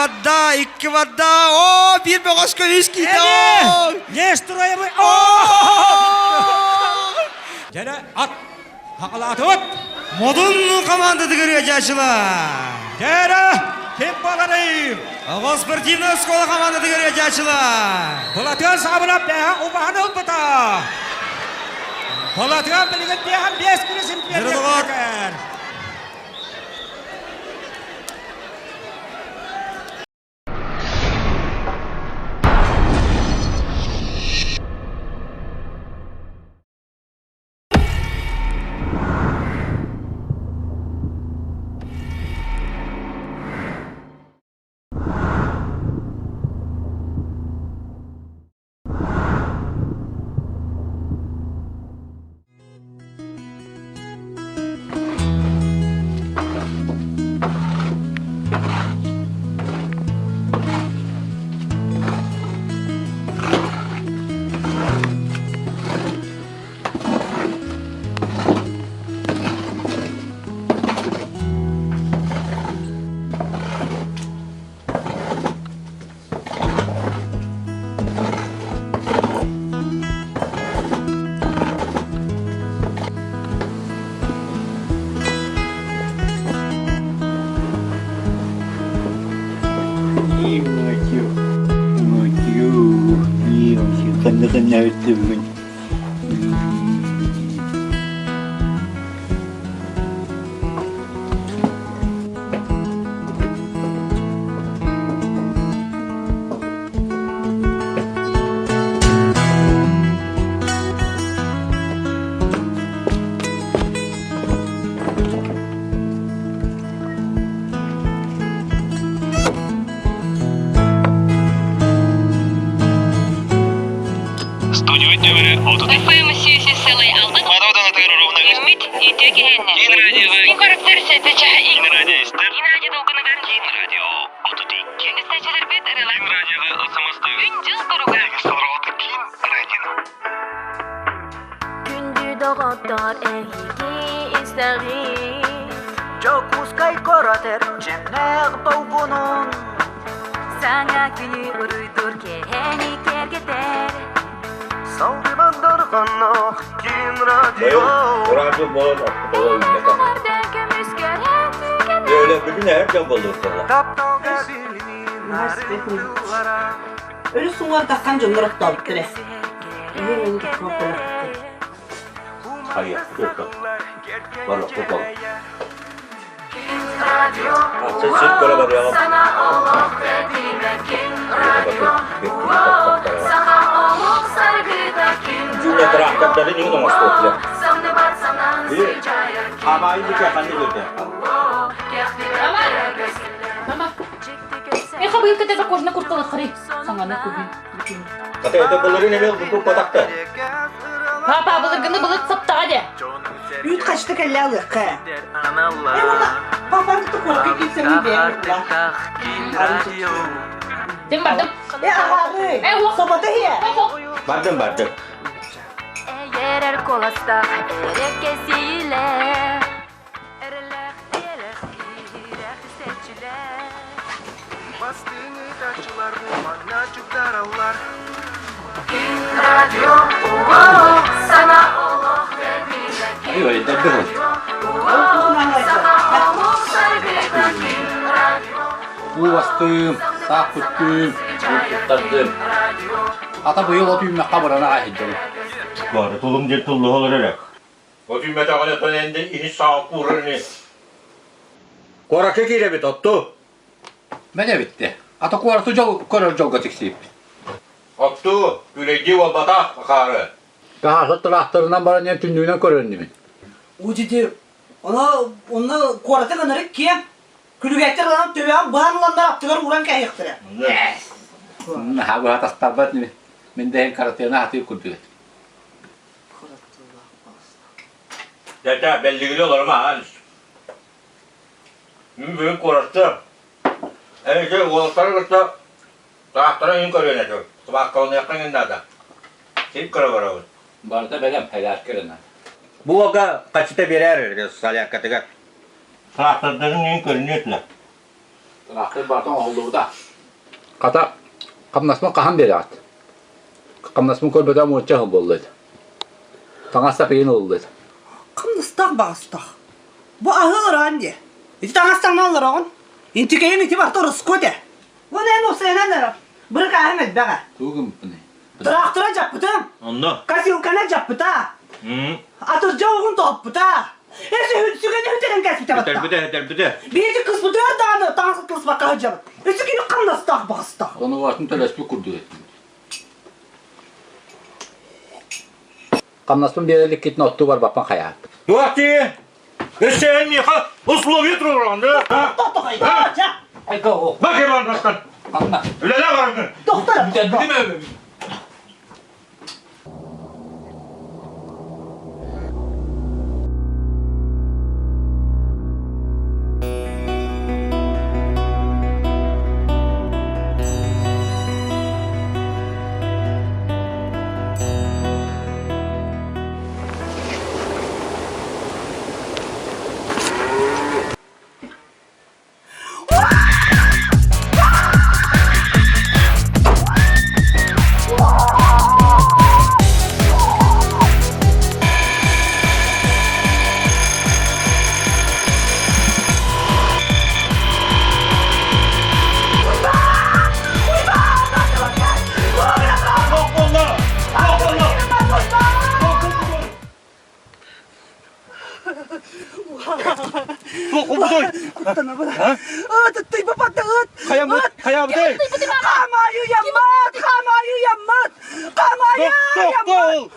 барда, икки барда. О, биир бөҕөскө үс киирдэ. Не строевый. Дьэрэ ат. Хақалаатыбыт. Модун командатыгар ыадьаачылар. Дьэрэ ким баларый? Оҕо спортивная школа командатыгар ыадьаачылар. Былатыан саабына бэһэ убаһан ылбыта. Былатыан билигин биэһэн биэс күнү симпиэрдиэхтэр. Студия нөмірі 30. Күндү доҕоттор эһиги истэҕит Дьокуускай куорат эрчимнээх долгунун Саҥа күнү уруйдуур киэһэни киэргэтэр Салгынан дорҕонноох киин радио Радио буолан Оҕолордон көмүскэрэн Öyle bütün her şey bulurdular. Тапталга билинин арыттылара Өрүс уҥуор тахсан дьоннор оттообуттар ээ. Hayır, yok yok. Var yok, var. Sen süt böyle var ya. Саҥа олох тэтимэ кин радио Саха омук саргыта кин Cümle traktörleri niye olmaz Самныбат санаан Biri сыдьаайар Ama iyi ki efendi dedi. Эх, быйыл кытта кожна курткалар хары. Саңаны күбүн. Kata ete bulurun emel bu patakta. Папа, былыргыны былыт саптаға де. Үүт хачты кэллэ алыахха. Э, уонна папаны кытта куоракка киирсэммин бэйэм ылла. Тем бардым. Э, аҕаҕый, Э, уох. собото иһэ. Bardım bardım. Эрер коластах эрекесиилэ Эрэлэх тиэлэх иирэх истээччилэр Бастыҥы тачылар манна чугдараллар Радио саҥа олох тэтимэ Ayı öyle de bir. Саха омук саргыта кин радио Уу астым, саах күттүм, Tutardım. ата быйыл от үүммэххэ барана аһыйдым. Var tulum diye tullu olur öyle. O cümle ağına endi ihi sağ kurunu. Koraka kirebit ottu. Мэнэ битте. Ата куораты жол көрөр жолго тиксииппит. Ottu. Güleci olbata akarı. Каһаһы тыраахтарынан баран иһэн түннүгүнэн көрөннүмүн. Уу дити, она онно куораты гынырык киэҥ. Күлүгэттэр ылан төбөҕө быһан ыланнар аттыгар ууран кээһиэхтэрэ. Наһаа тастарбат ними. Мин дэһин каратыана хатыы курдук. Dede belli olur ama halis. Mümkün korası. Evet, oğulları kırsa, Traktörü ün көрүнэ жол. Субак колнуяккан гындада. Сип көрө барабыт. Барыта бэлэм хайдаар көрөнө. Бу ага качыта берер саляккатыга. Трактордарын ün көрүнөтлө. Тыраахтар барыта оҥоһуллубута. Хата, хамнаспын хаһан биэрэҕит? Хамнаспын көрбөтөҕүм уонча сыл буолла ити. Таҥас сапыйын ылыллыт. Хамнастаах баҕастаах. Бу аһыы олороҕун дии. Ити таҥас таҥна олороҕун. Интикэйиҥ ити барыта ороскуот ээ. Уонна эн уопсайынан эрэ бырыкааһыҥ элбэх ээ. Тугу гыммыппыный? Тыраахтара дьаппытым. Онно. Косилканы дьаппыта. Атырдьа оҕун тоһуппута. Эс сүгэни бүтэрэн кэспитэ батта. Бүтэрбитэ, бүтэрбитэ. Биһиги кыспытыгар даҕаны таҥас кыспакка сылдьабыт. Өссө кини хамнастаах баҕастаах. Ону баатын төлөспүт курдук эттим. Хамнаспын биэрэ иликкитин оттуу барбаппын хайаат. Туох дии? Өссө эн миэхэ условия туруораҕын да? Айга Бак Иван бастан. Анна. Үлэлээ барыҥ. Доктор. Бүтэрбитим Куттанабын. Ыт, Хайамыт, хайабытай. Хамайы яммат, хамайы яммат, хамайы яммат.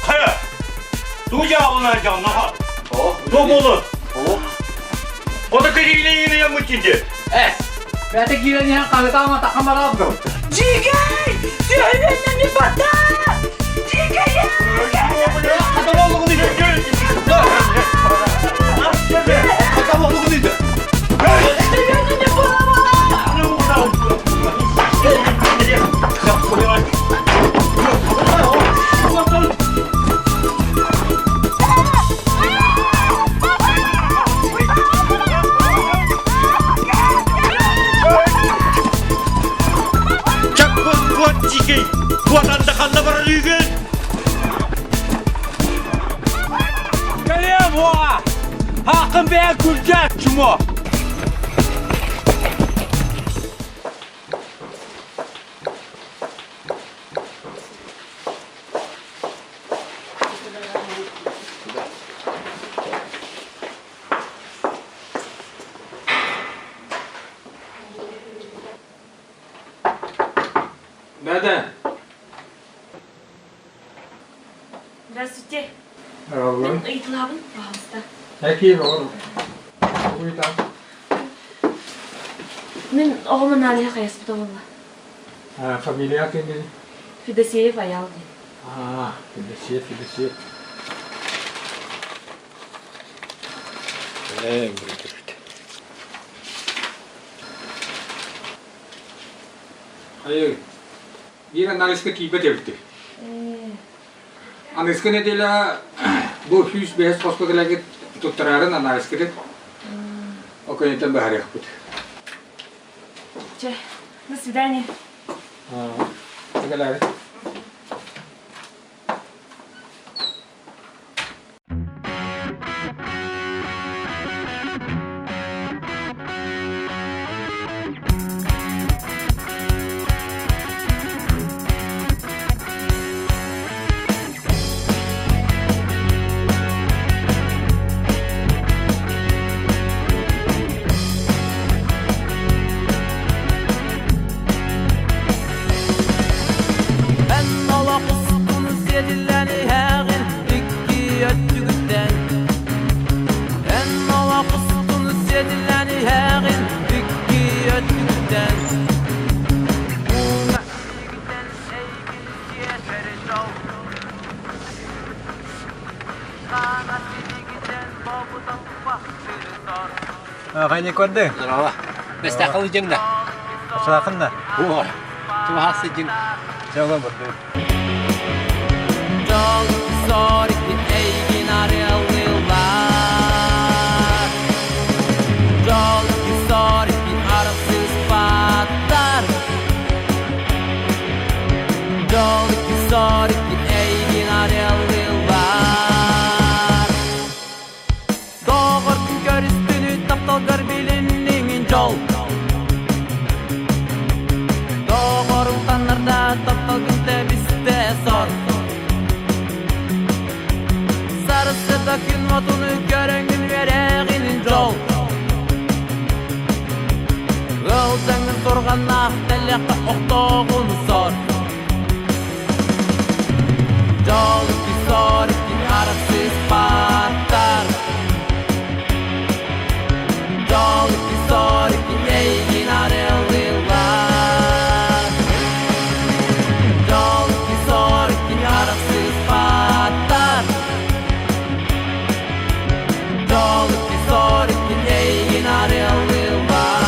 Хайа! Тугу дьаабыланар дьонноха? Туох буолу? Ота кириилэ яммыт дии. Э, бэйэтэ киирэн иһэн хаһытаама таххан бараап гыл. Дьиикэй! Сүһүрүннэни бата! Дьиикэй! Сүһүрүннэни Дикий! Куотанда ханна барар үйгүн? Кэлиэм уоҕа! Хаакын бэйэ күлдьээт чумо! Да-да. Здравствуйте. Алло. Мин ыйытылаабын, пожалуйста. Какие оҕолор? Уйдан. Мин оҕом аналиһа хайаспыта буолла. Фамилия кимий? Федосеев Аял диэн. А, Федосеев, Федосеев. Айыы, биир анализка киирбэт эбиттик. Аныгыскы нэдиэлэ бу 105 хоско кэлэҥҥит туттараарын анализкытын ол кэнниттэн быһаарыахпыт. Чэ, до свидания. Кэлээбит. Эн олох устун сиэтиллэн иһэҕин икки өттүгүттэн Эн олох устун сиэтиллэн иһэҕин икки өттүгүттэн Мууна илиигиттэн эйигин сиэтэр дьол Хаҥас илиигиттэн бобута туппахтыр сор Хайны көрдү? Здорово. Бэстэхэ ылдьыҥ да? Ачалаахын да? О, чугаһаас сылдьыҥ. Дьэ, олор бурду. Дьол сор эйигин арыаллыыллар. Ахтылҕаннаах тэллэххэ охтооҕун сор. Дьол икки сор икки арахсыспаттар. Дьол икки сор икки эйигин арыаллыыллар. Дьол икки сор икки арахсыспаттар. Дьол икки сор икки эйигин арыаллыыллар.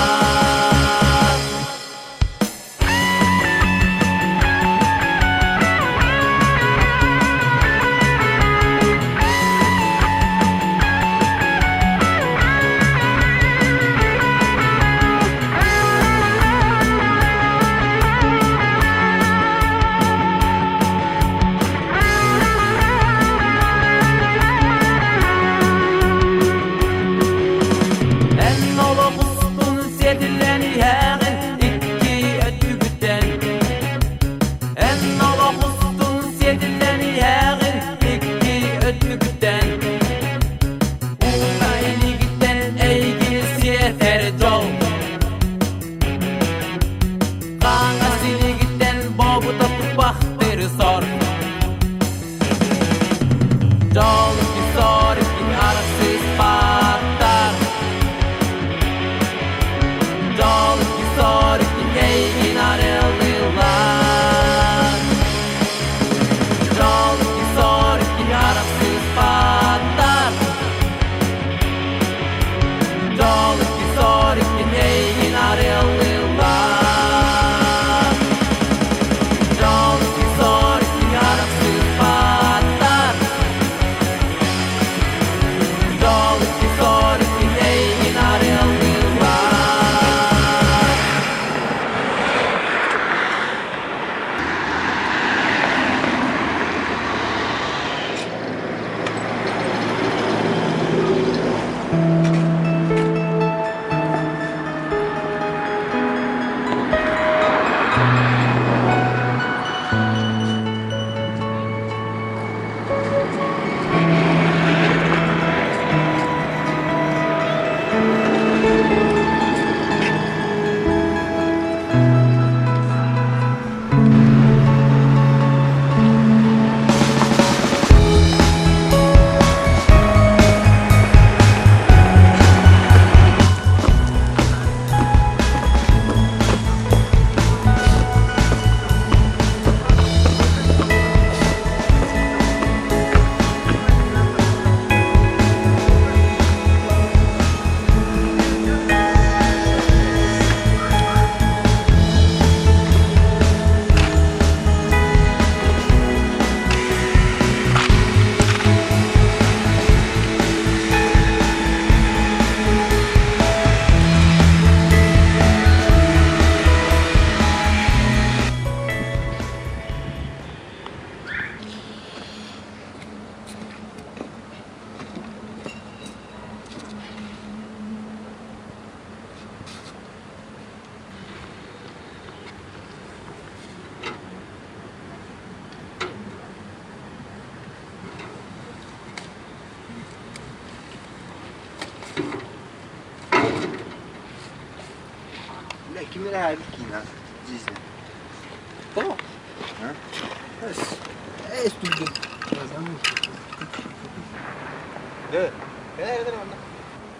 Эн олох устун сиэтиллэн иһэҕин икки өттүгүттэн Эн олох устун сиэтиллэн иһэҕин икки өттүгүттэн Ууга илигиттэн эйигин сиэтэр дьол Хаҥас илигиттэн бобута туппахтыр сор Дьол икки сор икки арахсыспаттар Дьол икки сор икки эйигин арыаллыыллар Дьол икки сор икки арахсыспаттар Дьол икки сор икки эйигин арыаллыыллар Дьол икки сор икки арахсыспаттар Дьол икки сор икки эйигин арыаллыыллар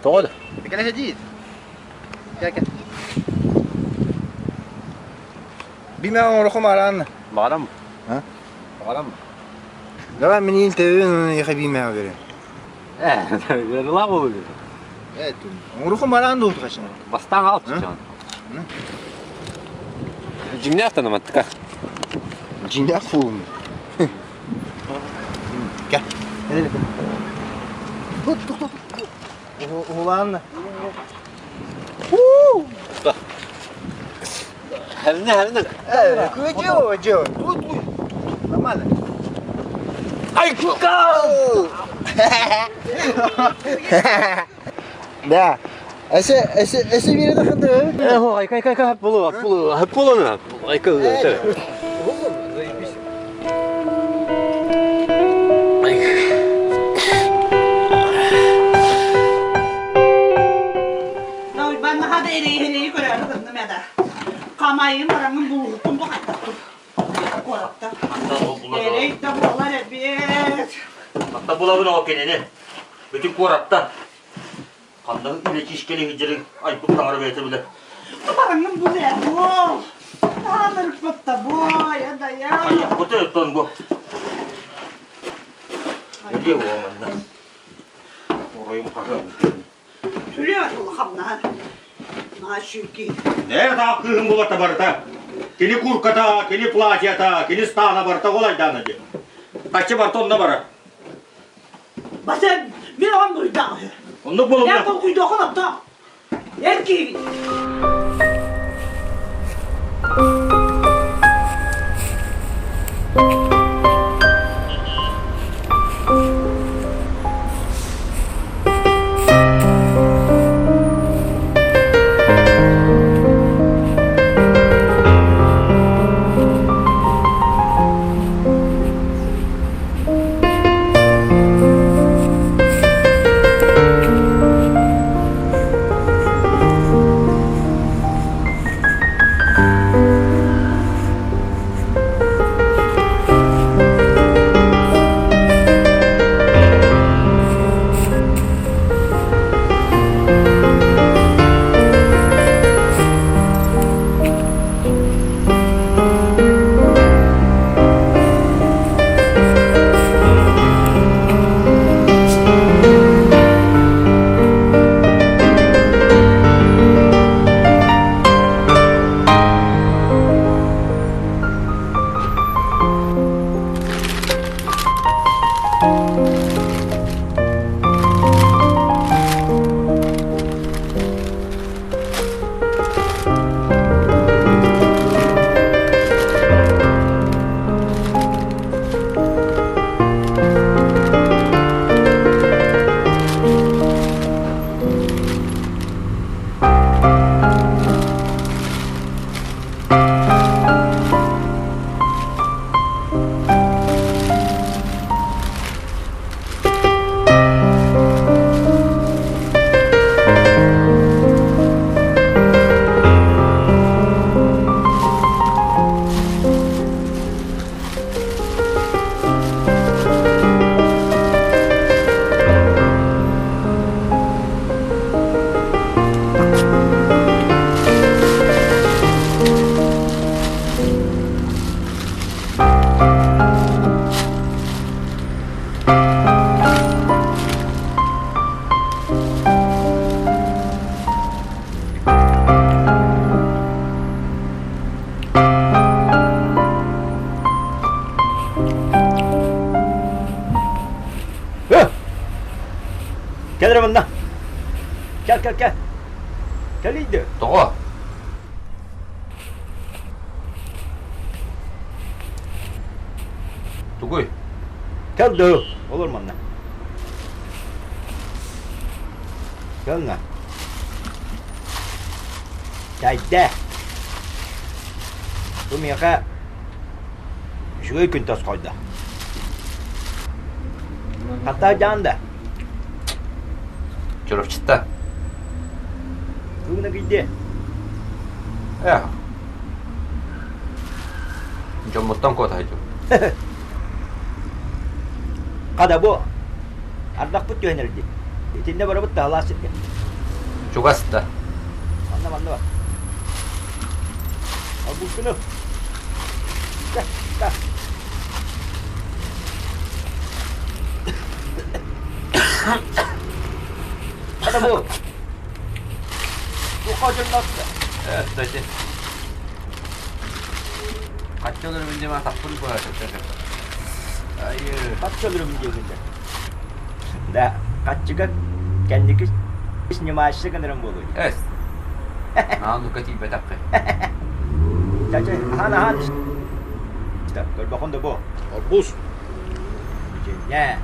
Тоҕо да? Бимэ оҥорохум араанна. Баҕарам. Баҕарам. Давай миниин тэбин яха бимэ берем. Ыарылаах буолуо. Оҥорохум араан дуут хашна. Бастаан аал чычаан. Дьиҥнээх танаматтыка. Дьиҥнээх фулун. Кэ. Тут тут тут. Уһулаанна. Хәрне, хәрне. Кыжо, жо. Тут Нормально. Ай, Да. Эсе эсе эсе бире дахынды. Э, ай, кай, кай, кай, полу, полу, полу, ай, кай, Маайым бараҥын булуһуккун бу хаттахпын. Куораттан. Эрэй да буолар эбиэт. Ханна булабын ол кинини? Бүтүн куораттан. Ханна үлэчишкэли сылдьарын айбыт таҥара бэйэтэ билэр. Бараҥын бул ээ, буол. Аанырыкпыт да буой, адайа. Айахпыты оттон бу. Эдиэ буо манна. Оройум хаһыа. Сүлүө улахамнаһан. Наашыки. Ээ таах кыыһым булата барыта. Кини курката, кини платьята, кини стана барыта ол айдаана дии. Хаччы барыта онно барар. Баса мен оҕом буруйдаах үһү. Оннук буолумна. Эн толкуйдуоххун оттоо. Эр киһигин. Кэл эрэ манна. Кэл, кэл, кэл. Кэлийди. Тоҕо? Тугуй? Кэл доо, олор манна. Кэл на. Чайда. Бу миэхэ үчүгэй күн тосхойдо. Хата дьаан да. Чурапчыта. Бүгүн кийде. Э. Дьоммуттан куотаһыйдым. Хада бу ардахпыт түһэн эрди. Итиннэ барабыт таһалаах сиргэ. Чугас да. Манна манна бар. Албуккуну. Та, та. Хада бу. Бу хожуннатта. Э, кстати. Хачча өлөрөбүн диэн атахпын быһа Айыы. Хачча өлөрөбүн диэбин Да, хаччыга кэнники снимаешься гынырым буолуй. Эс. Наан ну-ка тиийбэтэххи. Чача, ахан ахан. Көрбөхүн да бу. Арбуз. Бүтүннэ.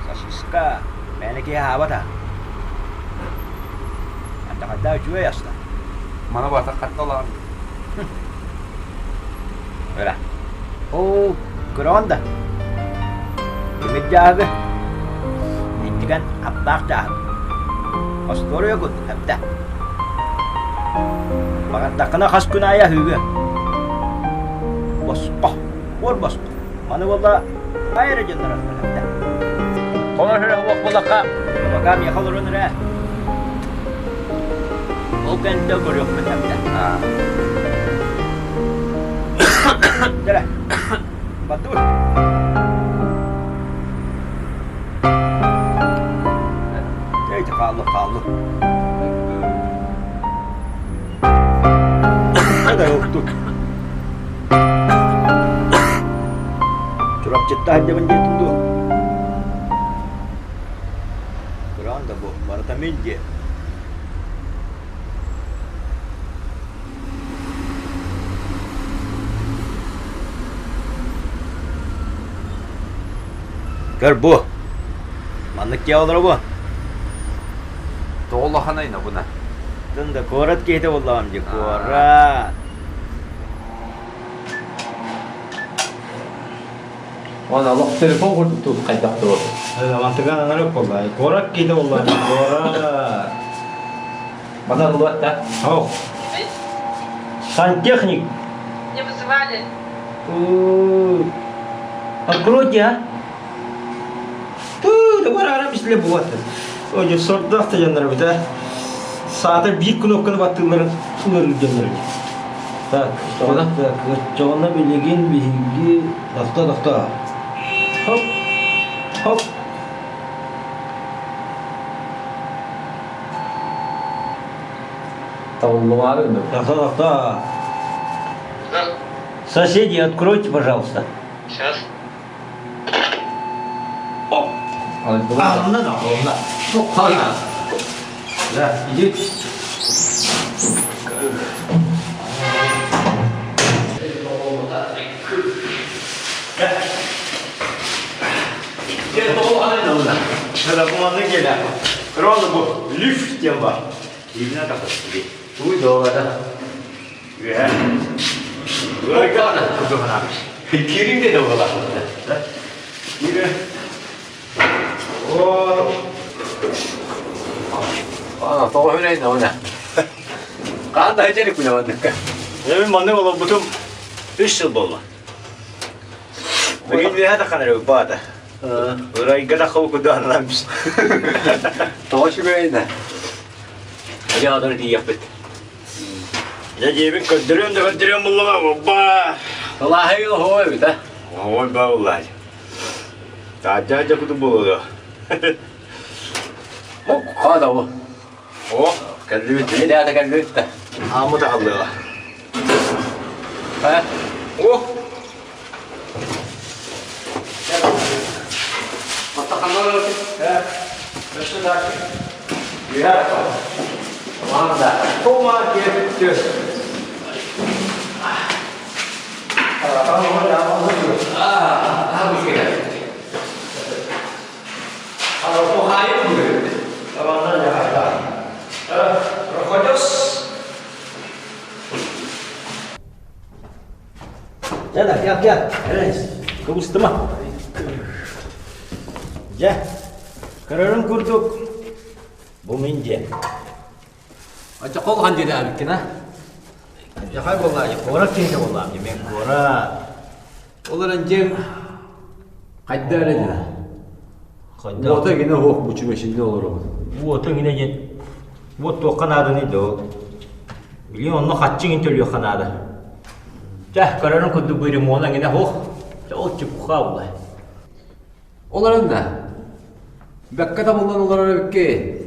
Сосиска. Мээнэ киһи аһаабата. Антахайдаа үчүгэй аста. Мана барта хатталаан. Öyle. Оо, көрөҕүн да? Тимир дьааһыгы. Интигэн аптаах дьааһык. Остуоруйа курдук эбитэ. Баҕардаххына хас күн аайы аһыыгын. Босхо, буор босхо. Маны буолла хайа эрэ дьоннор астарар. Холор эрэ буоллахха, пока миэхэ олорон эрэ. Ол кэнниттэн көрүөхпүт эбитэ. Дьэ, бардыбыт. Эйти хаалла, хаалла. Да уктук. Чурапчытта сылдьабын диэтин дуо? Кыраан да бу, барыта мин диэ. Көр бу. Маннык дьиэ олоробун. Тоҕо улаханай буна? Тында куорат киһитэ буоллаҕым дии, куорат. Уонна олох телефон курдук тут хайдах туруор. Мантыган анарык буолла. Куорат киһитэ буоллаҕым дии, куорат. Мана ылыат да? Ох. Сантехник. Не вызывали. Откройте, а? Туу, да барара бисле буолат. Ой, сордоох да дьоннор эбит, а. Саата биир кнопканы баттыылларын ылырыр дьоннор эбит. Так, так, оччоҕуна билигин биһиги тохто тохто. Хоп, хоп. Табыллымаары гынным. Тохто тохто. Соседи, откройте, пожалуйста. Сейчас. Алына да, алына. Да, иди. Кроны бу лифт диэн бар. Иинэ тахсар. Туй доҕора. Үөһэ. Киириҥ де буолар. Киирэ. О. А, тоҕо хүнэй на Хаан да хечери күнэ манныкка. Мен маннык олорбутум үс сыл буолла. Бүгүн үөһэ таххан эрэ баата. Ырайга таххабы кудаанынан бис. Тоҕо үчүгэйинэ. Дьаадары тиийэхпит. Дьэ дьиэбин көрдөрүөн да көрдөрүөн буллаҕа оппа. Ылааһый оһоо эбит а. Ой баулай. Таажа дьакуту буолуо. Хаада бу. О, кэллибит. Эдэ кэллибит да. Аамы тахаллыаҕа. Ха? О! Дьэ да, кэл, кэл. Кыбыстыма. Дьэ, көрөрүҥ курдук, бу мин дьиэм. Ача кол хан дьиэ эбиккин а? Дьахай буоллаа, куорат киһитэ буоллаам дьэ, мен куорат. Ол эрэн дьиэҥ хайда эрэ дьэ. Хайда? Уота гинэ оһох бучумэшинне олоробут. Уота гинэ диэн, уот туохха нааданый да ол? Билигин онно хаччы гин төлүөххэ наада. Чэ, көрөрүн курдук бу ремонт эҥинэ суох. Чэ, ол чепуха буолла. Олорон да. Бэккэ табыллан олорор эбикки.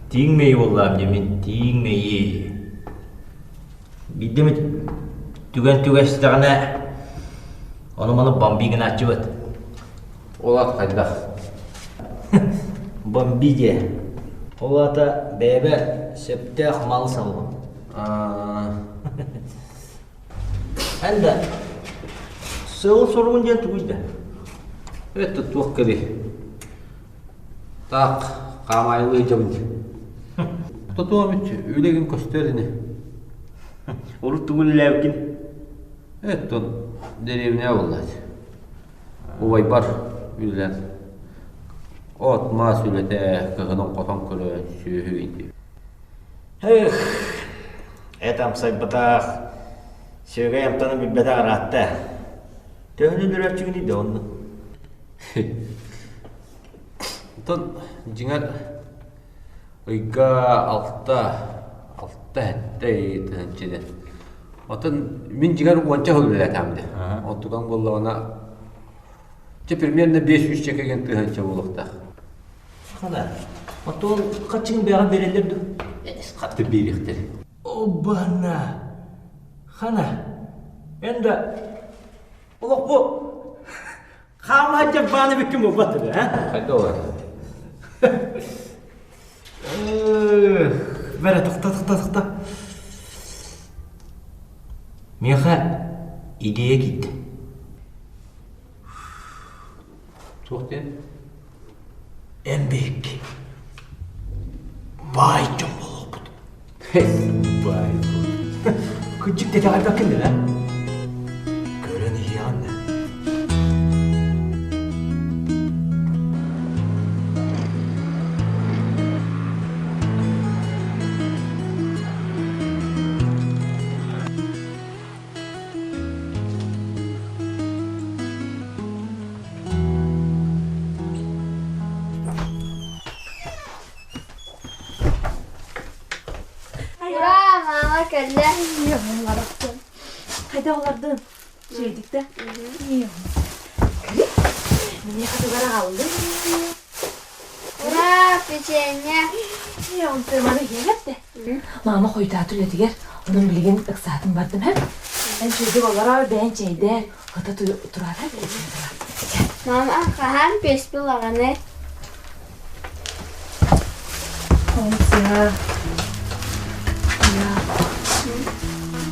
Тииҥ мэйи буоллаам дьэ мин тииҥ мэйи. Биирдэ эмит түгэн түгэстэҕинэ ону-маны бомби гынааччыбыт. Ол ат хайдах? Бомби диэ. Ол аата бэйэбэр сөптөөх мал-салбын. Эн да сыал-соругун диэн тугуй да? Это туох кэри? Так, хаамайылыы сылдьабын дии. Тотуом үлэгин көстөр ини. Урут тугу үлэлээбиккин? Эттон деревня буоллаат. Убайбар үлэлээн от мас үлэтэ кыһынын хотон көрө сүөһү иитии. Эх. Эт амсайбатах, сүөгэй амтанын билбэтэх ыраатта. Төһөнү өлөрөөччүгүнүй да онно? Оттон дьиҥэр ыйга алта, алта сэттэ тыһыынча диэн. Оттон мин дьиҥэр уонча сыл үлэлээтэҕим дии. Онтукаҥ буоллаҕына чэ примерно 500 чэкэ тыһыынча буолуохтаах. Хана, оттон хаччыгын бэйэҕэ биэрэллэр дуо? Хатты биэриэхтэр. Обана! Хана, эн да олох бу хаама дьаббааны бүккүн буолбат да, а? Хайда олар? Бэрэ, тохто, тохто, тохто. Миэхэ идея киирдэ. Туох диэн? Эн биһикки баай дьон буолуохпут. Баай Кырдьык итэҕэйбэккин да, Көрөн иһиэҕин да. Ура, мама кэллэ. Хайда олордун? Үчүгэйдик да? Миэхэ тугар аҕаллым. Ура, печенье. Мама хойутаат үлэтигэр, онон билигин ыксаатын бардым һэ. Эн чэйдик олороор, бэйэн чэйдээр, хата тураар һэ. Мама, хаһан песпи ылаҕыный? Олсыа.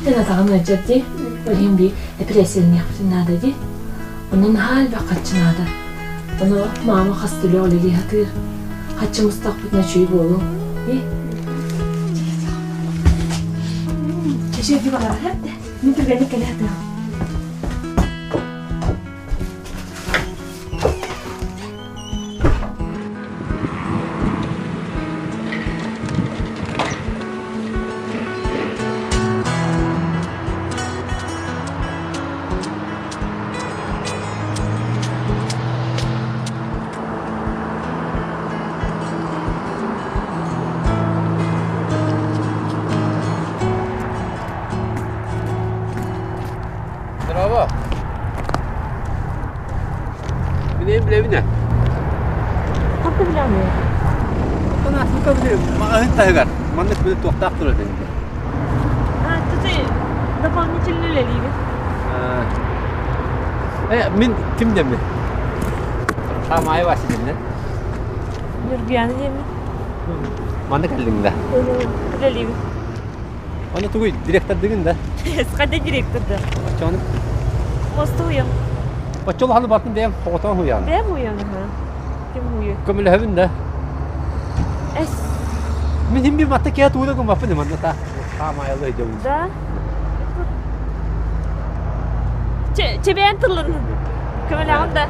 Эн атаҕын ыалдьар дии. Ол иһин би эпэрээссийэлэниэхпитин наада дии. Онон наһаа элбэх харчы наада. Ону маама хас да үлэлии сатыыр. Харчы мустахпытына үчүгэй буолуо. Дии. Чэчирдик олорор эрдэ. Мин түргэнник кэлэ сатыам. Здорово. Мин билэбин ээ. Ханна билэҕин? Оттон Африка били маҕаһыын таһыгар маннык били туохтаах турар дэннэ. А, ты дополнительно үлэлиибин. Э, мин ким дэммин? Хаамаайы Вася дэммин. Нюргуяна диэммин. Манна кэллиҥ да? Үлэлиибин. Оны тугуй, директордыгын да? Хайда директор да? Оччону? Мосту уйам. Оччолохону бартын бэйэм хоҕотоон хуйаан. Бэйэм уйан, Ким уйу? Көмөлөһөбүн да. Эс. Мин хим bir матта киһи тууна гыммаппын манна та. Хаамаайылы дьон. Да? Чебээн тылын. Көмөлөҕүн да.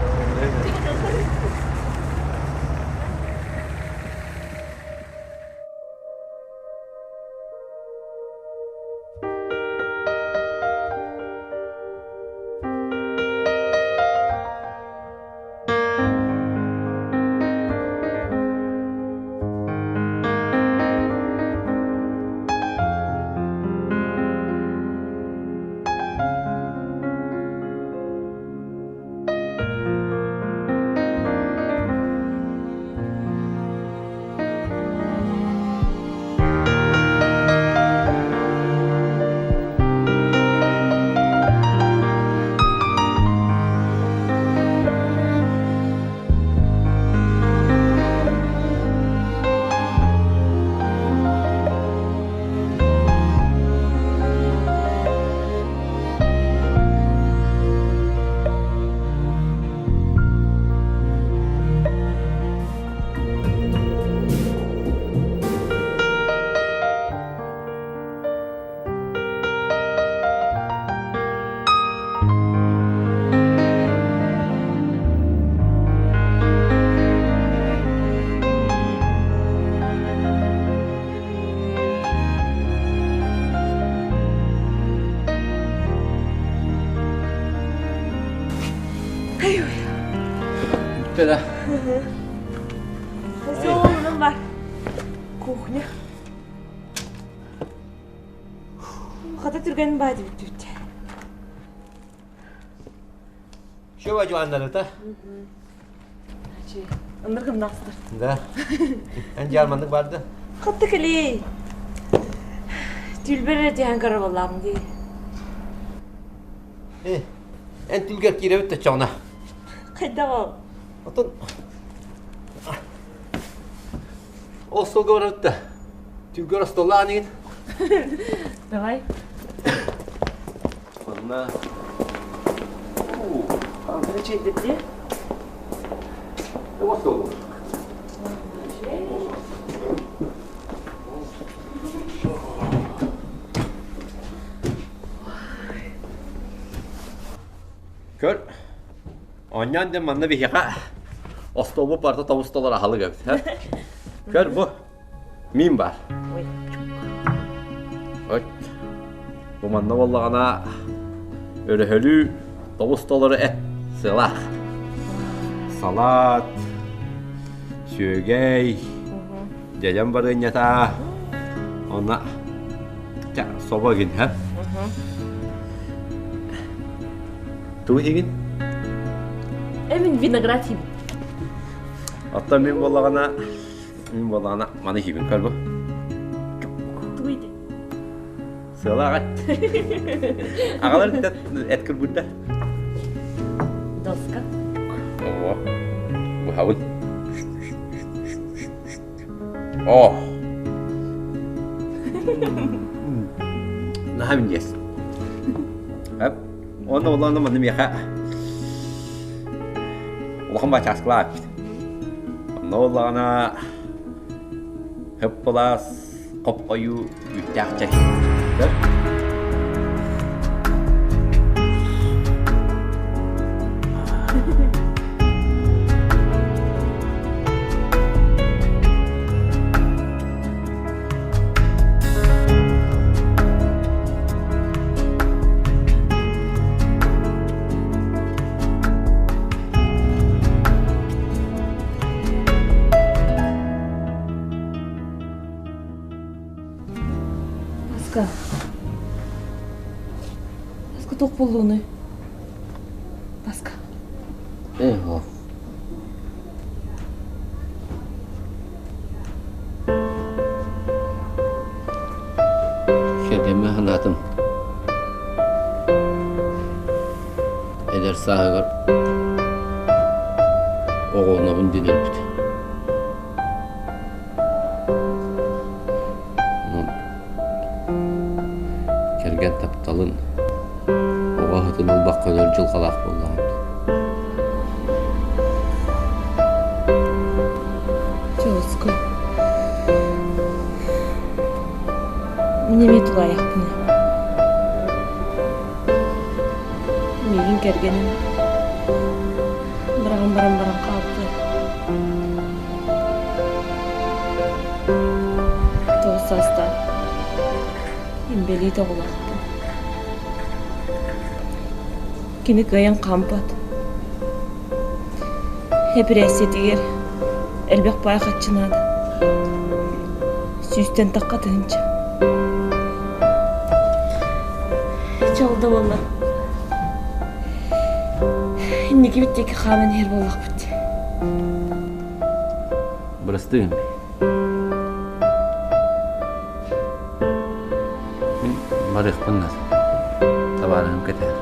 да. Все, бар. Кухня. Хата түргэн баа дибит Что бадьуаннарыта? Ыныр гымнахсытар. Да. Эн дьаарманнык барды. Хатта кэлей. Түлбер эрэ түһэн көрөр буоллаҕым дии. Э, эн түлгэр киирэбит да чоҕуна. Хайдах ол? Отон ол столга барабыт да. Түлгэр остоллаан игин. Давай. Онна Үчүгэйдик дии. Остол. Көр, оонньоон дьэ манна биһиэхэ остуолбут барыта тобус толор аһылык эбит. Көр бу мин бар. Ой. Бу манна буоллаҕына өрөһөлүү тобус толору эт сыалаах. Салат, сүөгэй, дьэдьэн барыанньата, онно собо гин, һэ? Тугу иһигин? Э, мин виноград иһибин. Оттон мин буоллаҕына, мин буоллаҕына маны иһибин көр бу. Тугу иди? Сыалаах эт. Аҕалар эт кырбыта. Доска. Ого. Быһабын. О! Наһаа минньигэс. Уонна улаана манна миэхэ улахан бачааскылаах эппит. Онно буоллаҕына хып-былаас хоп-хойуу үүттээх чэй. Көр. Аска. Аска туох буоллуунуй? Аска. Э, ол. Кэргэммэ санаатым. Эдэр сааһыгар оҕолонобун диэн өлбүт. Онон кэргэн тапталын оҕо аһытын ылбакка өлөр дьылҕалаах буоллаҕым. Чооску. Мин эмиэ тулаайахпын ээ. Миигин кэргэним быраҕан баран баран хаалбыта. Тоҕус саастаах инбэлиит оҕолоохпун. Кини кыайан хаампат. Эпэрээссийэтигэр элбэх паай харчы наада. Сүүстэн тахха тыһыынча. Чол да буолла. Инникибит диэки хааман иһэр буоллахпыт дии. Бырастыы. Мин барыахпын наада. Табаарыһым кэтэһэр.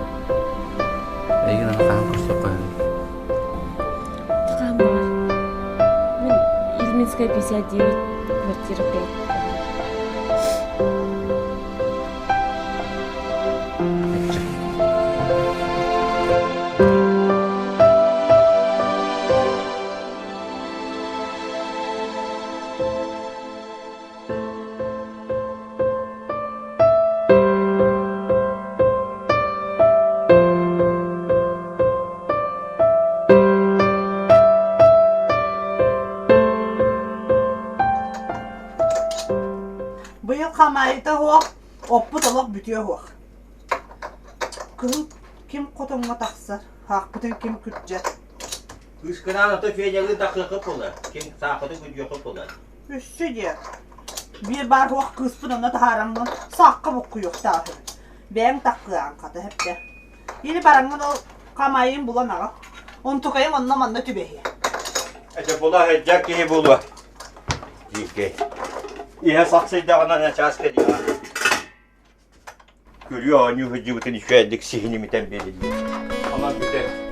Эйигин аны хаһан көрсөххө үһү? Хаһан баҕар. Мин Ильминская 59, квартира 5. Быйыл хамаайыта суох, оппут олох бүтүө суох. Кыһын ким хотоҥҥо тахсар, хаахпытын ким күрдьэр. Кыыскынаан ото Федялыын тахсыаххыт буолар. Ким сааххытын күдьүөххүт буолар. Өссө диэ. Биир баар суох кыыспын онно таһаараммын саахха буккуйуохтаахым. Бэйэҥ таккыаҕыҥ хата эптэ. Или бараҥҥын ол хамайын булан аҕал. Онтукайыҥ онно-манна түбэһиэ. Эчэ була сылдьар киһи буолуо. Диикэй. Иһэ сахсыйдаҕына начаас кэлиэҕэ. Күрүө оонньуу сылдьыбытын үчүгэйдик сиһин имитэн биэриллэр. Онон бүтэр.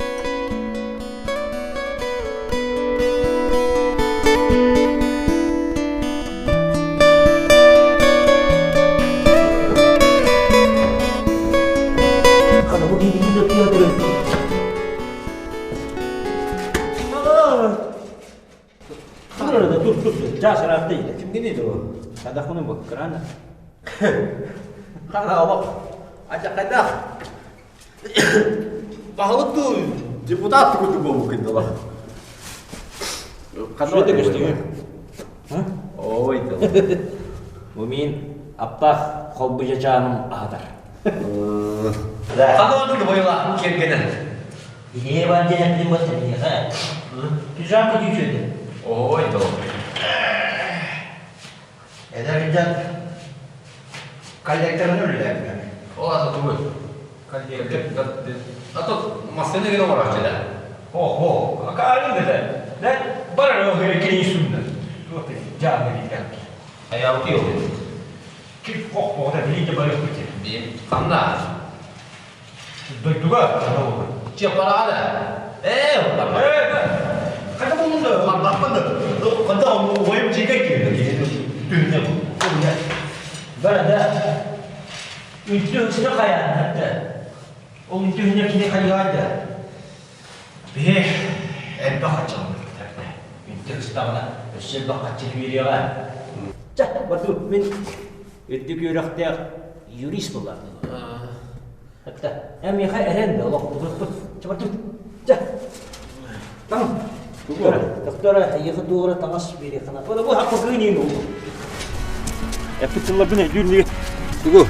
Тур, тур, тур. Жас ыраатта иһэ. Кимгиний дуо? Садахмыны бу, кырана. Хана олох. Ача хайдах? Баһылык дуу, депутат курдук буолбуккун дала. Что ты көстүгүн? Ой, Бу мин аптаах холбуйачааным аһатар. Хана оннук бойла кергенен. Идея бар диэн эппитим буолта биһиэхэ. Пижамка дүүчүөтэ. Ой, доо. Эдэр дьон коллекторын үлэлээбитэ. Ол ата тугуй? Коллектор. А то массыына гына оҥорооччу да. Охо, акаарын да да бар öyle кини сүннэ. Жааны диккен. Аялты yok. Кип хох боҕда билиите барыппыт. Бин ханна? Дойдуга Чеппараҕа да. Ээ, Хата булунда, барбаппын да. Хата оҕойум чекай киирdi. Түнне. Барада үнтү хысына хайаан хатта. Ол үнтү хына кини хайаайда. Биһи элбэх хаччаланар. Үнтү хыстаҕына өссө элбэх хаччы биэриэҕэ. Чэ, бату мин үрдүк үөрэхтээх юрист буоллаҕым. Хатта, эн миэхэ эрэн да олох утурпут. Чэ, бату. Чэ. Таҥ. Доктора, эйиэхэ туора таҥас биэриэххэ Ода бу хаппа кыынин ол. Эппит тылларбын өйдүүр миги. Тугу?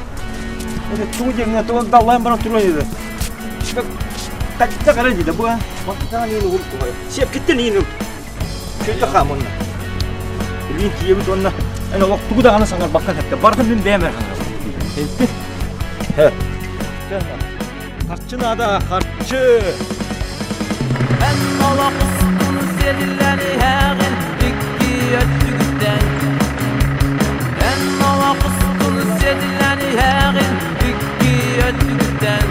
Это тугу диэҥҥэ тугу даллаан баран туран иһэр. Тачта кара диде бу. Маттаан иин угул тугай. Сиэпкиттен иин угул. Шөйтө хаамонна. Билин тиийэбит уонна эн олох тугу даҕаны саҥарбакка сэтте. Барытын мин бэйэм эрэ хаҥарабын. Эппит. Харчы наада, харчы! Эн олох устун сиэлиллэн иһэҕин икки өттүгүттэн Эн олох устун сиэлиллэн иһэҕин икки өттүгүттэн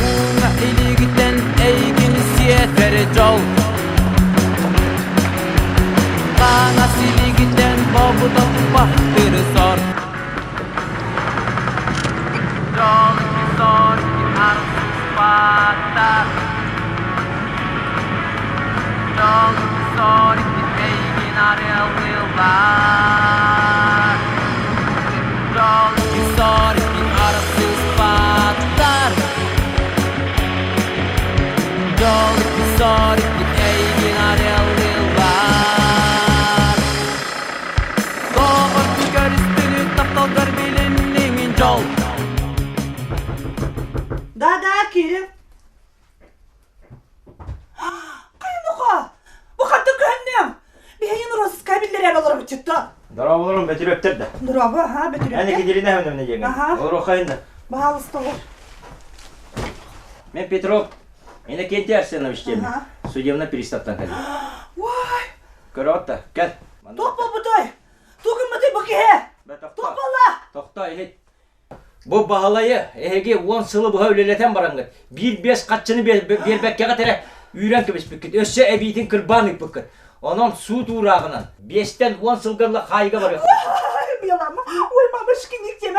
Ууҥа илиигиттэн эйигин сиэтэр дьол Хаҥас илиигиттэн бобута туппахтыр сор Доҕордуу көрүстүнү тапталгар билинниҥин дьол Да-да, Кирилл. Хайынуха! Бу ханта көһөннөм? Биһиги розыска биллэрэр олоробутчуттан. Здорово, Бөтүрөптөр да. Здорово, ага, Бөтүрөптөр. Эн Екатерина Ивановна диэҥҥин. Ага. Олоруохайын да. Баһаалыста олор. Мен Петров Иннокентий Арсенович диэммин. Ага. Судебный приставтан кэллим. Уай! Көрөҕүт да, кэл. Туох буолбутай? Туох гыммытай бу киһи? Туох буолла? Тохто, иһит. Бу Баһылайы эһиги уон сылы быһа үлэлэтэн бараҥҥыт, биир-биэс хаччыны биэрбэккэҕит эрэ үүрэн кэбиспиккит, өссө эбиитин кырбаан ыыппыккыт. Онон суут уурааҕынан биэстэн уон сылга ыла хаайыга барыахпыт. Милама, ой, мамочки, нигде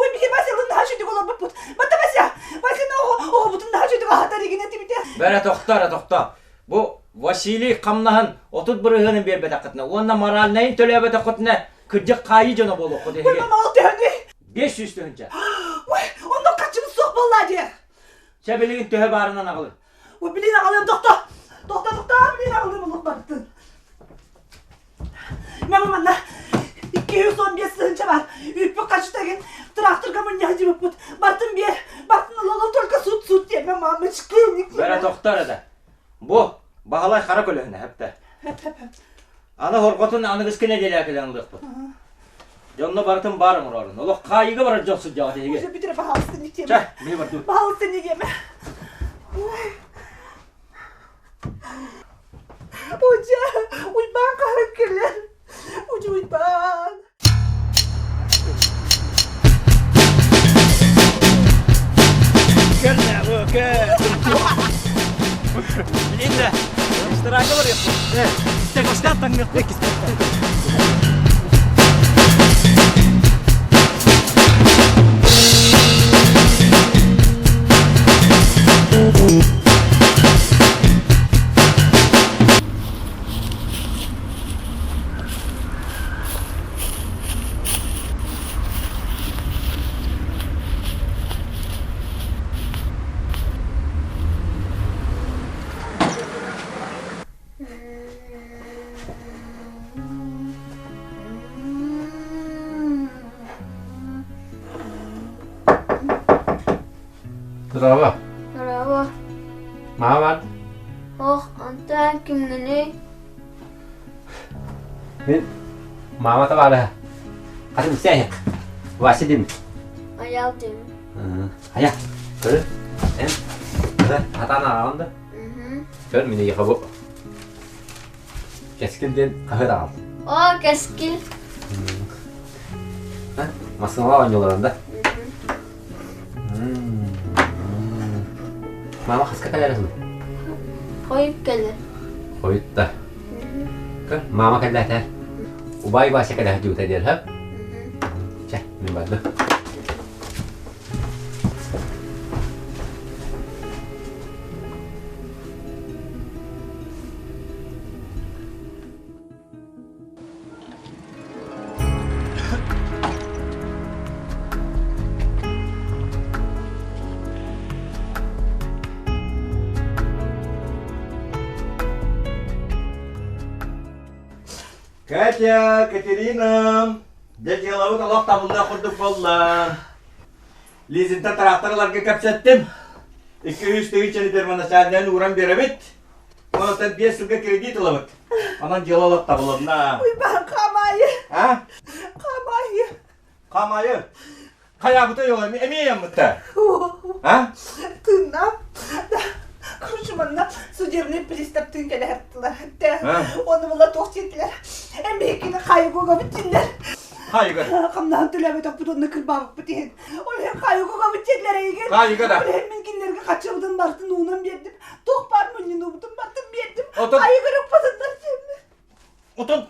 Ой, биһи Васялын наһаа үчүгэй олорбуппут. Батта Вася, Васяны оҕобутун наһаа үчүгэй аһатар игинэ тибите. Бэрэ тохто, эрэ тохто. Бу Василий хамнаһын 30 бырыһыанын биэрбэтэххитинэ уонна моральнайын төлөөбөтөххүтүнэ кырдьык хаайыы дьоно буолуоххут эһиги. Ой, мама, ол төһөнүй? 500 тыһыынча. Ой, онно хаччыбыт суох буолла дии. Чэ, билигин төһө баарынан аҕалын. Ой, билин аҕалыам, тохто! Тохто, тохто, билин аҕалыам олох бардын. Мен манна 215 тыһыынча бар. Үүппүт хаччыта эгин тракторга мунньаһы дьыбыппыт. Бартын биэр, бартын ылалым только суут суут диэмэ, мамочки. Бэрэ тохто эрэ да. Бу. Баһылай хара көлөһүнэ хэптэ. Аны хорҕотун аныгыскы нэдиэлэ кэлэн ылыахпыт. Дьонно барытын баар оҥорорун. Олох хаайыыга барар дьон сылдьаҕыт эһиги. Уже бүтүрэ пожалуйста не тема. Чэ, мин бардым. Пожалуйста не тема. Удьа, Уйбаан хаһан кэлэр? Удьа Уйбаан. Инде, иштерака бар Текостан таңнык. Здорово. Здорово. Мама. Ох, онтон кимҥиний? Мин мама табаарыһа. Хатын истээһин. Вася дим. Аял дим. Ая, көрө. Эн хатаан ааҕан да. Көр мин эйиэхэ бу Кэскил диэн хаһыат аҕал. О, кэскил. Массыыналаах оонньууларын да? Мама хаска кэлэр Хойут кэлэр. Хойут да. Мама кэллээтэ. Убай Вася кэлэ сылдьыбыта диэн, һэ? Чэ, мин бардым. Катя, Катерина, дьэ дьыалабыт олох табыллыах курдук буолла. Лизинтэн тыраахтар ыларга кэпсэттим. 200 тыһыынчаны первоначальнайын ууран биэрэбит. Онтон 5 сылга кредит ылабыт. Онон дьыала олох табылынна. Уйбаан хаамаайы. А? Хаамаайы. Хаамаайы. Хайаабыта йола эмиэ яммытта. А? Тыыннаах. Короче, манна судебный пристав тыын кэлэһэттилэр. Оны була туох диэтилэр. Эмиэкини хайгуга бүттүннэр. Хайгы. Хамнаһын төлөөбөтөхпүт онно кырбаабыппыт иһин. Ол иһин хайгуга бүттүннэр эйигин. Хайгы да. Ол иһин мин кинилэргэ хаччыбытын бартын уунан биэрдим. Туох баар мунньунуубутун бартын биэрдим. Отон Хайгы ыкпатыннар диэммин. Отон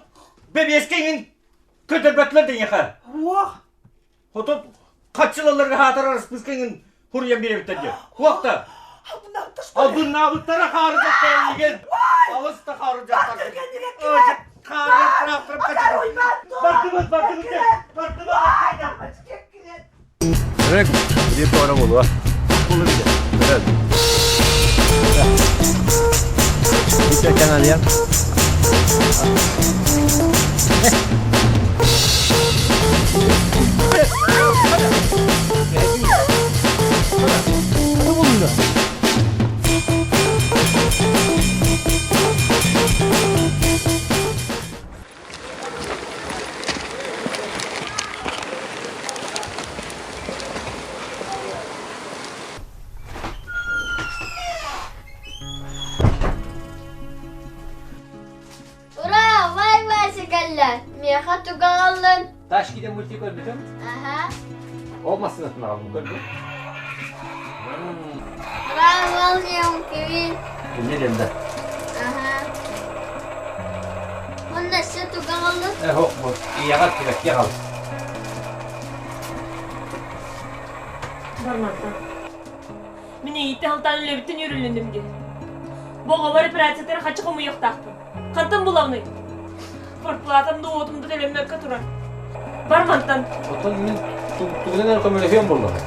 бэбиэскэ иҥин көтөрбөтүлэр дэньэхэ. Уох. Хотон хаччылаларга хаатар араспыска иҥин хуруйан биэрэбиттэр диэ. Уохта. Албыннаабыттара хаары дьахтар эйигин. Алыс да хаары дьахтар. Хаары Бардыбыт, бардыбыт, бардыбыт. Рек, где туора буолуа. Буолу бile. Evet. Bir kanal Ура, вай Вася кэллэ. Миэхэ тугу аҕаллын? Ташки диэн мультик көрбүтүм. Аха. Ол массыынатын аҕалбын көрдүм. Ура, молния кивин. Инньэ диэн да. Аха. Уонна өссө тугу аҕаллын? Э, һок, бу ийэҕэр килэкки аҕал. Бармантан. Мин эйиттэн алтаан үлэбиттэн үөрүлүннүм дии. Бу оҕолор операциятыгар хаччы хомуйуохтаахпын. Хантан булабыный? Зарплатам да уотум да төлөммөккө турар. Бар мантан. Оттон мин тугунан эрэ көмөлөһүөм буоллаҕа.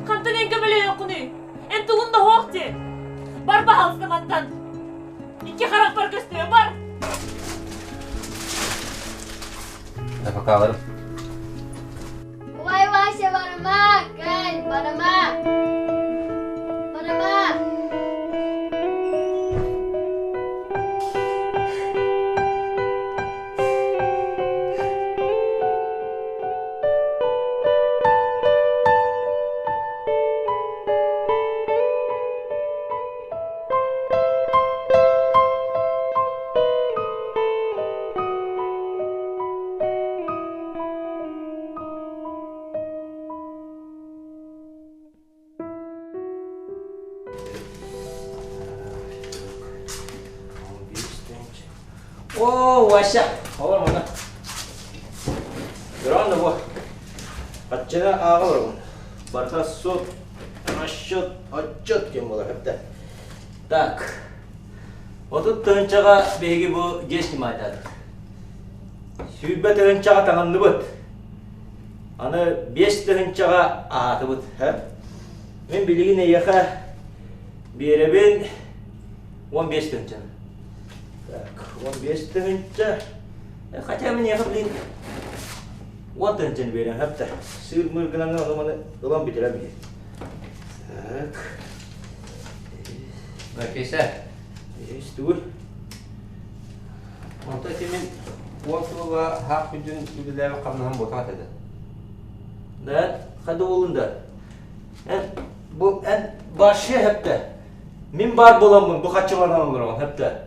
Хантан эн көмөлөһүөххүнүй? Эн тугун да суох дии. Бар баһаалыста мантан. Икки харахпар көстүө, бар! Да пока Ой, Вася, барыма, кэл, барыма. Барыма. О, Вася, олор мана. Көрөҕүн да бу. Хаччыны ааҕа олоробун. Барыта суот, расчет, отчет диэн буолар хэптэ. Так. 30 тыһыынчаҕа биһиги бу дьиэ снимайдаатыбыт. 20 тыһыынчаҕа таҥынныбыт. Аны 5 тыһыынчаҕа аһаатыбыт. Мин билигин эйиэхэ биэрэбин 15 тыһыынчаны. Так, 15 тыһыынча. Хотя миэхэ, блин, 10 тыһыынчаны биэрэн сөптө. Сыыр-мыыр гынан ону-маны ылан бүтэрэн биһи. Так. Кисе. Тугуй? Онто ити мин уон сылга хаах күдүн үлэлээбит хамнаһым буотах этэ. Да, хады болун да. Эн бу эн башы хепте. Мин баар буоламмын бу хаччыланан олороҕун хепте.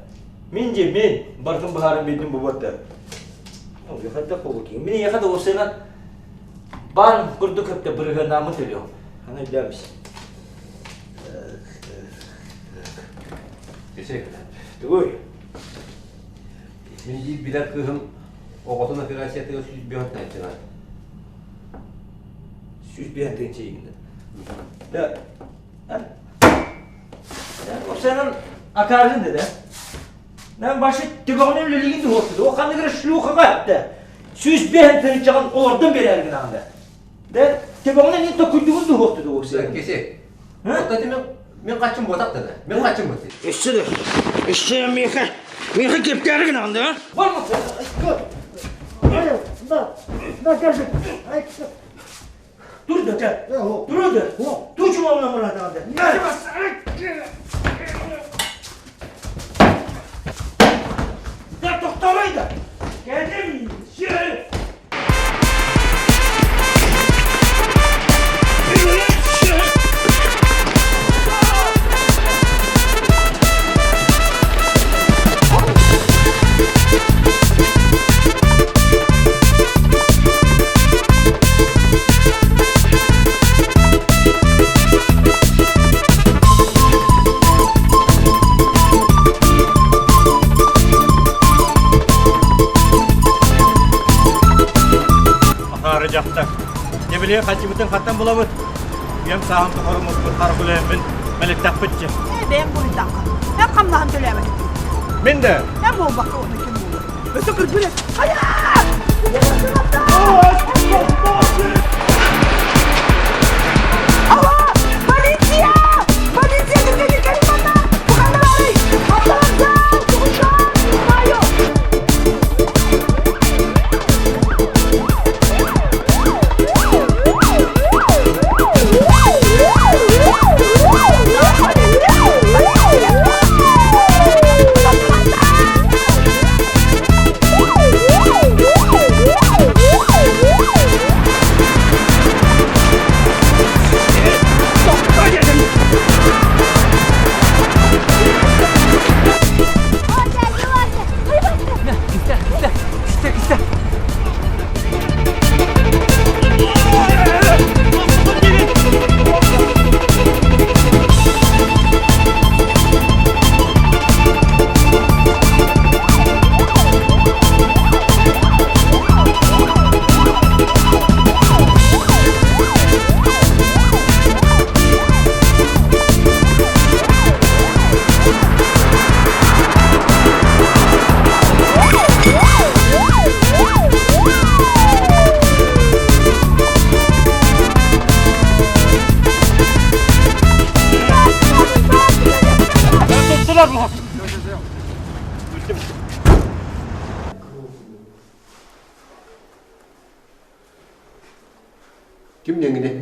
Мин дии мин барытын быһааран биэрдим бу буотта. Хайдах буолбут Мин эйиэхэ да уопсайынан баан курдук хепте бырыһыанааммын төлүөм. Аны өйдөөмүс. Тугуй? Мин биир билэр кыыһым оҕотун операциятыгар 105 тыһыынчанан. 105 тыһыынча иигинэ. Да. Уопсайынан акааргын да да. Мен башы төбөҕүнэн үлэлиигин туһуохту. Ол ханнык эрэ шлюхаҕа эттэ. 105 тыһыынчаҕын олордон биэрээргин аҕында. Да төбөҕүнэн ин токуйдугун туһуохту дуо уопсайынан. Киси. Оттон мен мен качым ботак да. Мен качым бот. Өссө да. Өссө миэхэ миэхэ кептээригин аҕында. Бар Да, да, держи. Тур да, тур да. Тур чумамна мурата. Да тохтолой да. Кэлим, сири. Ахаары дьахтар. Дьэ били хаччыбытын хаттан булабыт. Үйэм сааһым тухары муспут харгылыаммын мэлиттэхпитчи. Ээ, бэйэм буруйдаахха. Эн хамнаһын төлөөбөт этим. Мин да. Эн буолбакка уонна ким буолуо? Өссө кыргыр Алло! Полиция! Полиция! Түргенник кэлин манна! Бу ханна баарый? Аттарымсан! Тугунсан! Знаю! Tuttular mı? Ким диэҥҥиний?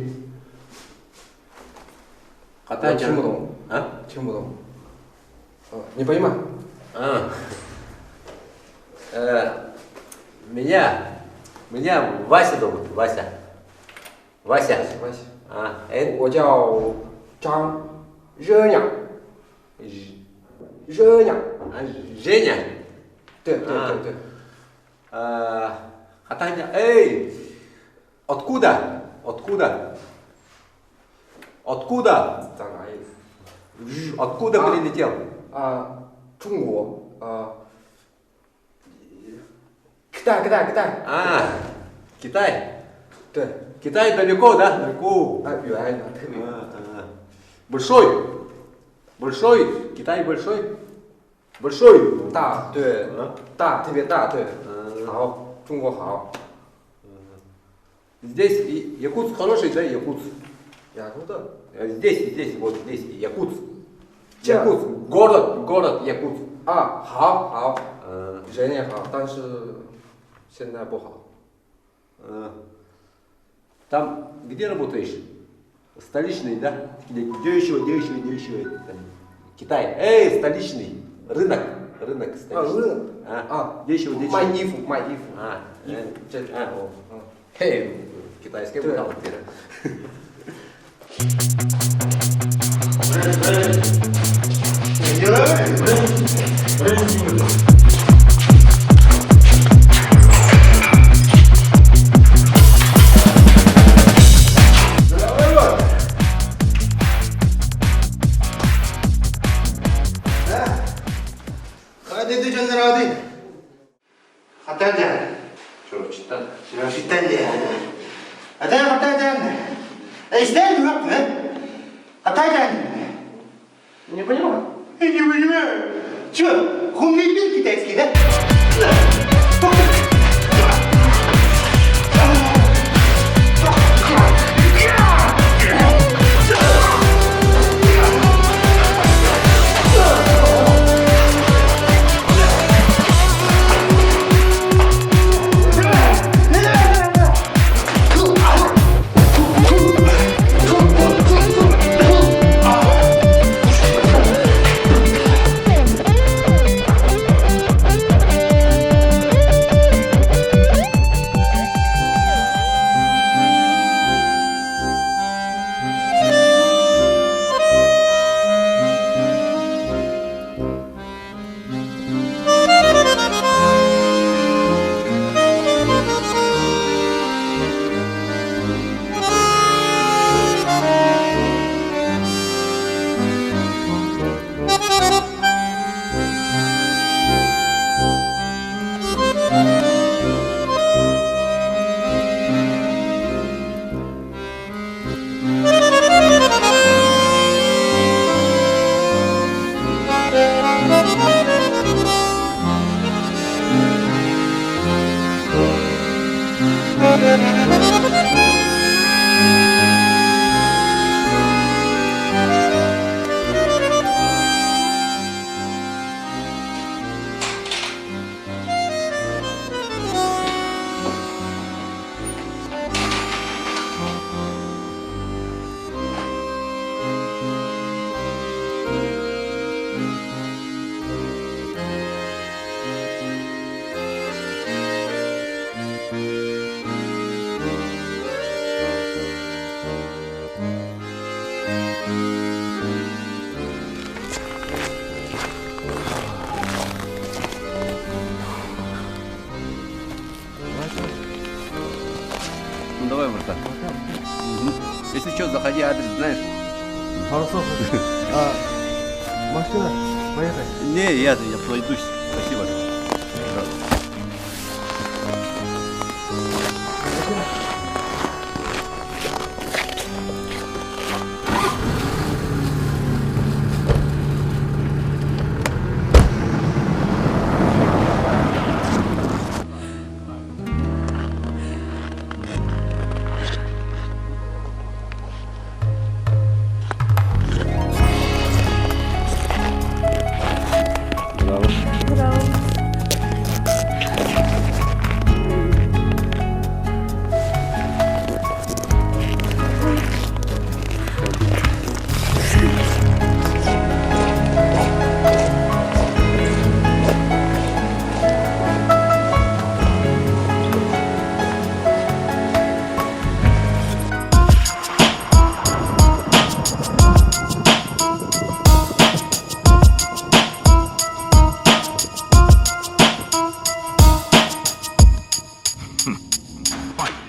Хата 听不懂 А? 听不懂。Не понимаю. А. Меня, меня Вася зовут, Вася. Вася. Вася. А, 哎，我叫张热娘。热娘。 А, Женя. 对对对对。 Хата, эй, откуда? Откуда? Откуда? 在哪里？ Откуда прилетел? 啊，中国啊。Китай, Китай, Китай. А, Китай. 对。 Китай далеко, да? Далеко. 啊，远，特别。 Большой. Большой. Китай большой. Большой. 大，对，大，特别大，对。好，中国好。 Здесь Якутск хороший, да, Якутск? Якутск? Здесь, здесь, вот здесь, Якутск. 这样 Якутск. Город, город Якутск. 啊，好好，人也好，但是现在不好。 Там где работаешь? Столичный, да? Где дешево, дешево, дешево. Там, Китай. Эй, столичный. Рынок. Рынок столичный. рынок. А, дешево, дешево. 卖衣服，卖衣服。 А, 衣服，这 а. Эй, китайская 对 бухгалтерия. Hadi дьоннор ады. Хата дьэн. Чурапчыттан. Чурапчыттан дьэн. Ата хата дьэн. Эстен yok mu? Хата дьэн. Не понимаю. Я не понимаю. Че, хумлин китайский, да? Ну давай, братан. Мгм. Если что, заходи, адрес знаешь. Хорошо. А, машина, поехали. Не, я пройдусь. Спасибо. Браво.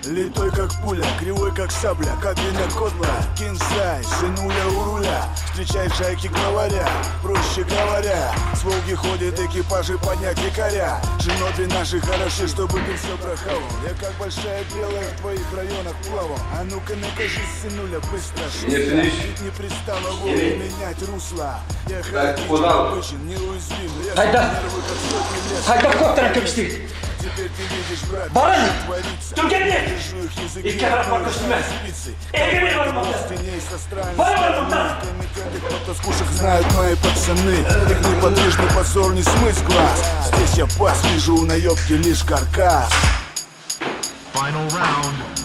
Литой как пуля, кривой как сабля, кабина кодла, кинсай, сынуля у руля. января Встречай шайки главаря Проще говоря С Волги ходят экипажи поднять якоря Шиноби наши хороши, чтобы ты все прохавал Я как большая белая в твоих районах плавал А ну-ка накажи, сынуля, быстро шустро Ведь не пристало воле менять русло Я хаотичен, обычен, неуязвим Резко, Хайда! нервы как сотни лет Хайда коптара кэбистигит! Теперь ты видишь, брат, Баран! что творится Түргэнник! Держу их языки, Икки харах как көстүмэ! спицы Эгеми бармакта! Теней со стран Бармакта! Комитеты, кто скушек знают мои пацаны Их неподвижный позор не смыть с глаз Здесь я пас, вижу у наебки лишь каркас Final round.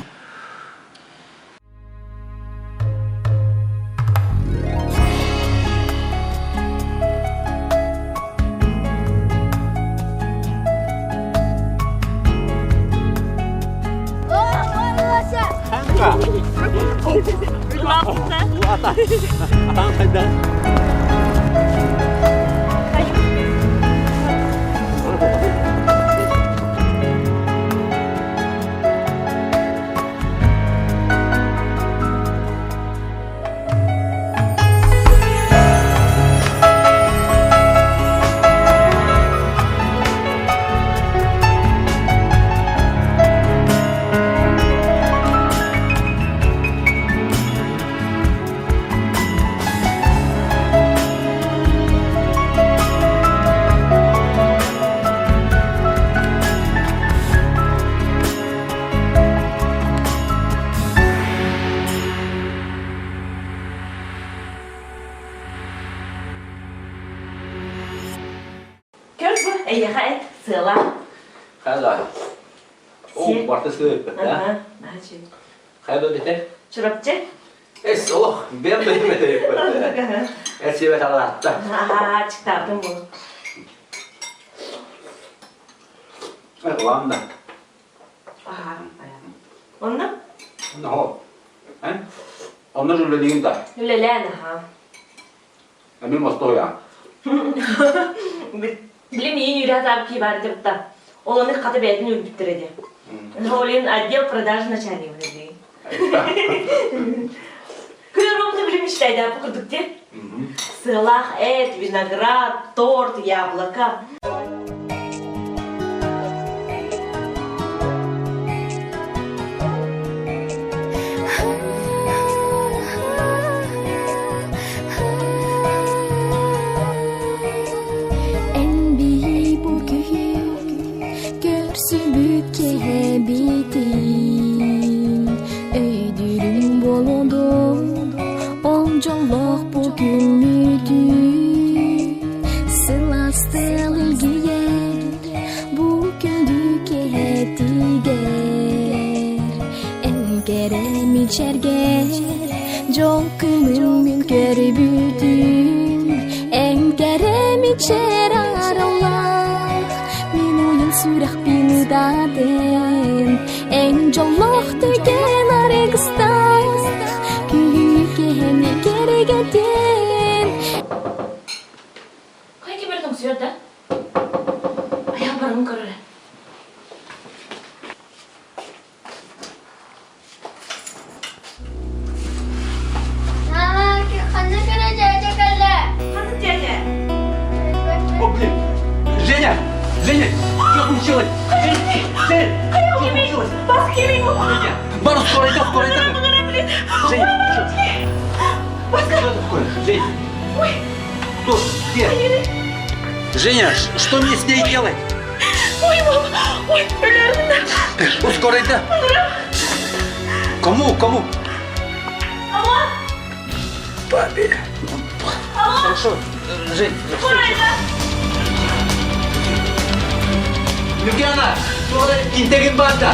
Көр бу, эйиэхэ эт сыала. Хайда. О, барта сыппыт, да? Хайда дете? Чурапчы. Эс, олох, бэм бэм бэм Эс сибэт алаатта. Аа, чыктаабытым бу. Ладно. Аа, Онно? Онно. Э? Онно үлэлиигин да. Үлэлээн аха. Эми мостоя. Билим иин үрэ атаабы кии баар дебитта. Ол оны хата бэйэтин үрбүттэр эди. Олин отдел продажи начальник дии. Күн роботу билим иштайда бу курдук те. Сыалаах эт, виноград, торт, яблоко. Эн биһи бу күһүн көрсүбүт киһибитин Өйдүүрүҥ буолуо ол дьоллоох бу күммүтүн Сылаас тыал илгийэр бу күндү киһитигэр Эн кэрэ мичээргэр дьол күнүн мин көрбүтүм Эн кэрэ мичээр араллаах мин уйун сүрэхпин ытаатын Эн дьоллоох түгэн аргыстаах күһүҥҥү киһини кэргэтин Хайа ким эрэ тоҥсуйар да? Айаҕа барамын көрөр ээ. Ханна кэрэ дьээдьэ кэллэ? Ханна дьээдьэ? О, блин! Женя! Женя! Что случилось? Женя! Женя! Что случилось? Женя! Бару, скоро идет, скоро идет! Женя, что? Что такое? Женя! Кто? Где? Женя, что мне с ней делать? Ой, мама! Ой, өлөрүм Скоро идет! Кому? Кому? Алло! Папе. Алло! Хорошо. Жень. Скоро идет! Люкиана! Скоро интегин банда!